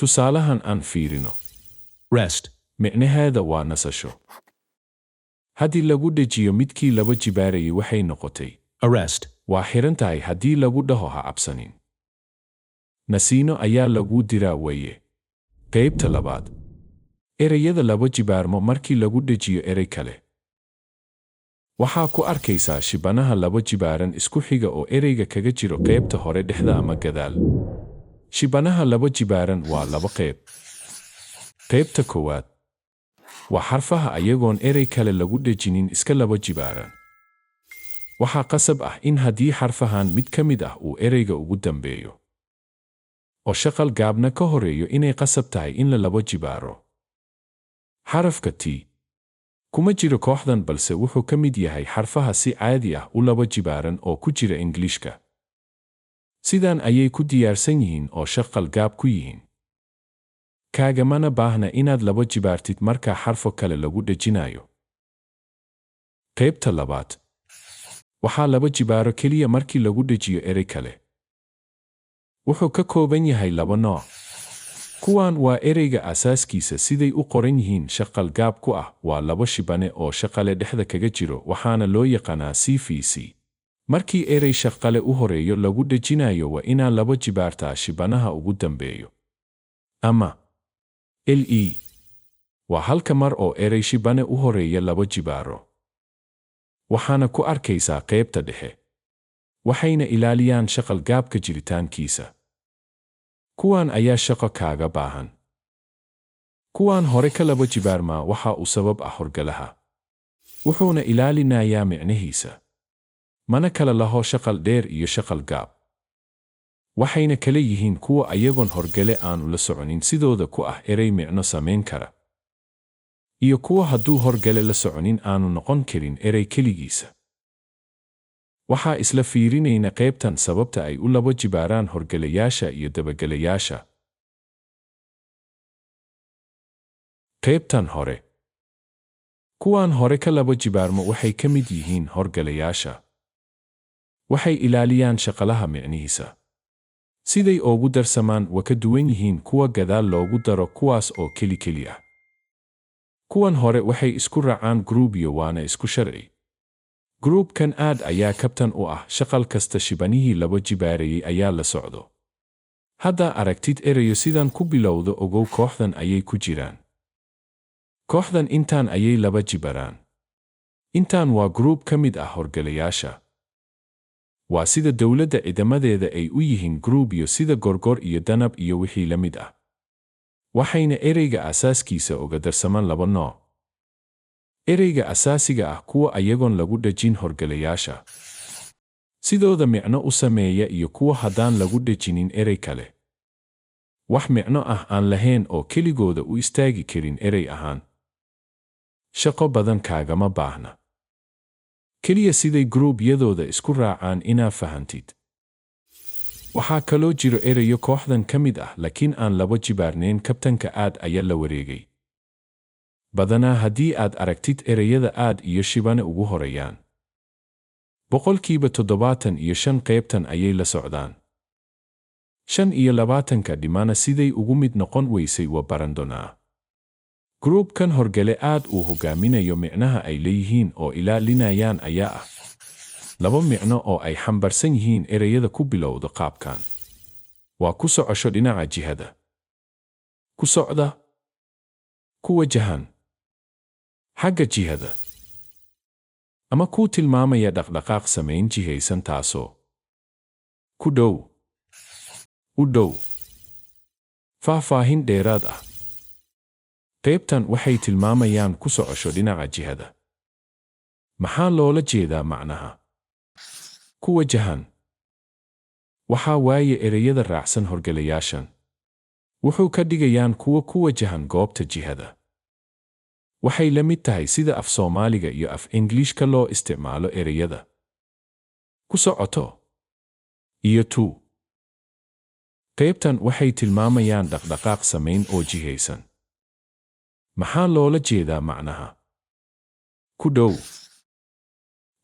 Tusaalahan aan fiirino. Rest. Micnaheeda waa nasasho. Haddii lagu dhejiyo midkii laba jibaarayay, waxay noqotay Arrest. Waa xiran tahay. Haddii lagu dhaho ha cabsanin, nasiino ayaa laguu diraa waye. Qaybta labaad, ereyada laba jibaarmo markii lagu dhejiyo erey kale. Waxaa ku arkaysaa shibanaha laba jibaaran isku xiga oo ereyga kaga jiro qaybta hore, dhexda ama gadaal. Shibanaha laba jibaaran waa laba qayb. Qaybta koowaad waa xarfaha ayagoon erey kale lagu dhejinin iska laba jibaaran. Waxaa qasab ah in haddii xarfahan mid ka mid ah uu ereyga ugu dambeeyo oo shaqal gaabna ka horeeyo, inay qasab tahay in la laba jibaaro. Xarafka T kuma jiro kooxdan, balse wuxuu ka mid yahay xarfaha si caadi ah u laba jibaaran oo ku jira Ingiliishka. Sidan ayay ku diyaarsan yihiin oo shaqal gaab ku yihiin. Kaagamana baahna inaad laba jibaartid markaa xarfo kale lagu dhejinayo. Qaybta labaad waxaa laba jibaaro keliya markii lagu dhejiyo erey kale. Wuxuu ka kooban yahay laba nooc. Kuwan waa ereyga asaaskiisa siday u qoran yihiin shaqal gaab ku ah. Waa laba shibane oo shaqale dhexda kaga jiro, waxaana loo yaqaanaa CVC. Markii erey shaqale u horeeyo lagu dhejinayo, waa inaa laba jibaartaa shibanaha ugu dambeeyo. Ama LE waa halka mar oo erey shibane u horeeya laba jibaaro, waxaana ku arkaysaa qaybta dhexe, waxayna ilaaliyaan shaqal gaabka jiritaankiisa. Kuwan ayaa shaqo kaaga baahan. Kuwan hore ka laba jibaarmaa waxa uu sabab ah horgalaha, wuxuuna ilaalinayaa micnihiisa. Mana kala laho shaqal dheer iyo shaqal gaab, waxayna kala yihiin kuwa ayagoon horgale aanu la soconin sidooda ku ah erey micno samayn kara, iyo kuwa hadduu horgale la soconin aanu noqon karin erey keligiisa. Waxaa isla fiirinayna qaybtan sababta ay u laba jibaaraan horgalayaasha iyo dabagelayaasha. Qaybtan hore, kuwaan hore ka laba jibaarmo, waxay ka mid yihiin horgalayaasha. Waxay ilaaliyaan shaqalaha micnihiisa. Siday oogu darsamaan wa ka duwan yihiin kuwa gadaal loogu daro, kuwaas oo keli keli ah. Kuwan hore waxay isku raacaan gruubyo, waana isku sharci. Gruubkan aad ayaa kabtan u ah. Shaqal kasta shibanihii laba jibaarayay ayaa la socdo. Haddaa aragtid erayo sidan ku bilowdo, ogow kooxdan ayay ku jiraan. Kooxdan intaan ayay laba jibaraan. Intaan waa gruub ka mid ah horgalayaasha. Waa sida dowladda ciidamadeeda ay u yihiin gruubyo, sida Gorgor iyo Danab iyo wixii la mid ah. Waxayna ereyga asaaskiisa uga darsamaan laba nooc. Ereyga asaasiga ah, kuwa ayagoon lagu dhejin horgalayaasha sidooda micno u sameeya, iyo kuwa haddaan lagu dhejinin erey kale wax micno ah aan lahayn oo keligooda u istaagi karin erey ahaan. Shaqo badan kaagama baahna, keliya siday gruubyadooda isku raacaan inaa fahantid. Waxaa kaloo jiro erayo kooxdan ka mid ah laakiin aan laba jibaarnayn. Kabtanka aad ayaa la wareegay. Badanaa haddii aad aragtid ereyada aad iyo shibane ugu horeeyaan, 75% qaybtan ayay la socdaan. 25-ka dhimana siday ugu mid noqon weysay waa barandonaa. Gruubkan horgale aad uu hogaaminayo micnaha ay leeyihiin oo ilaalinayaan ayaa ah laba micno oo ay xambarsan yihiin ereyada ku bilowda qaabkan. Waa ku socosho dhinaca jihada, ku socda, ku wajahan xagga jihada, ama kuu tilmaamaya dhaqdhaqaaq samayn jihaysan, taasoo ku dhow, u dhow. Faahfaahin dheeraad ah: qaybtan waxay tilmaamayaan ku socosho dhinaca jihada. Maxaa loola jeedaa macnaha ku wajahan? Waxaa waaye ereyada raacsan horgalayaashan wuxuu ka dhigayaan kuwa ku wajahan goobta jihada. Waxay la mid tahay sida af Soomaaliga iyo af Ingiliishka loo isticmaalo ereyada ku socoto iyo to. Qaybtan waxay tilmaamayaan dhaqdhaqaaq samayn oo jihaysan. Maxaa loola jeedaa macnaha ku dhow?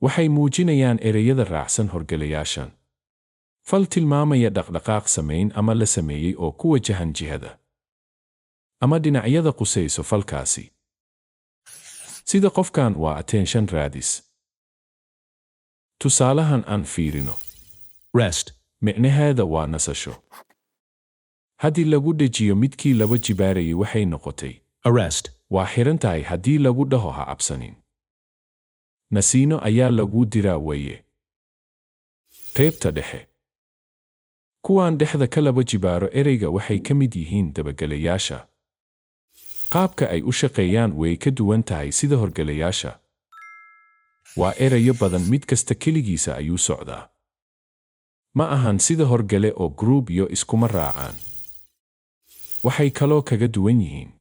Waxay muujinayaan ereyada raacsan horgalayaashan fal tilmaamaya dhaqdhaqaaq samayn ama la sameeyey oo ku wajahan jihada. Ama dhinacyada qusayso falkaasi. Sida qofkan waa attention raadis. Tusaalahan aan fiirino. Rest. Micnaheeda waa nasasho. Haddii lagu dhejiyo midkii laba jibaarayay, waxay noqotay. Arrest. Waa xiran tahay haddii lagu dhaho ha cabsanin. Nasiino ayaa laguu diraa waye. Qaybta dhexe. Kuwaan dhexda ka laba jibaaro ereyga waxay ka mid yihiin dabagelayaasha. Qaabka ay u shaqeeyaan way ka duwan tahay sida horgelayaasha. Waa erayo badan, mid kasta keligiisa ayuu socdaa. Ma ahan sida horgale oo group iyo iskuma raacaan. Waxay kaloo kaga duwan yihiin,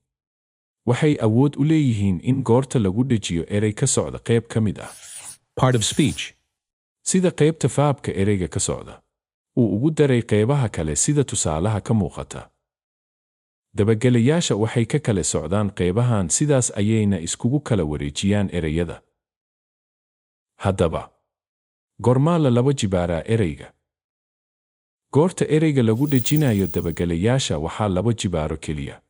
waxay awood u leeyihiin in goorta lagu dhejiyo erey ka socda qayb ka mid ah Part of speech. sida qaybta verb-ka ereyga ka socda, uu ugu daray qeybaha kale, sida tusaalaha ka muuqata. Dabagelayaasha waxay ka kale socdaan qeybahan, sidaas ayayna iskugu kala wareejiyaan ereyada. Haddaba, gormaa la laba jibaaraa ereyga? Goorta ereyga lagu dhejinayo dabagelayaasha, waxaa laba jibaaro keliya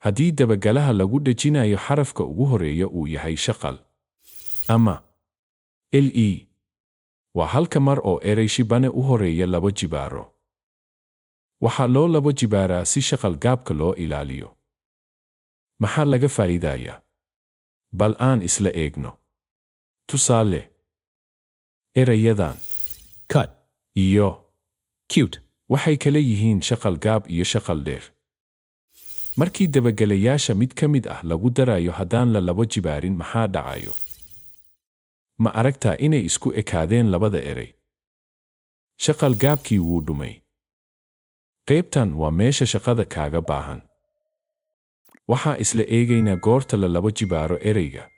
haddii dabagalaha lagu dhejinayo xarafka ugu horeeya uu yahay shaqal ama le. Waa halka mar oo erey shibane u horeeya laba jibaaro. Waxaa loo laba jibaaraa si shaqal gaabka loo ilaaliyo. Maxaa laga faa'iidayaa? Bal aan isla eegno tusaale erayadan. Cut. Iyo Cute. waxay kala yihiin shaqal gaab iyo shaqal dheer. Markii dabagelayaasha mid ka mid ah lagu darayo, haddaan la labo jibaarin, maxaa dhacayo? Ma aragtaa inay isku ekaadeen labada erey? Shaqal gaabkii wuu dhumay. Qaybtan waa meesha shaqada kaaga baahan. Waxaa isla eegaynaa goorta la labo jibaaro ereyga.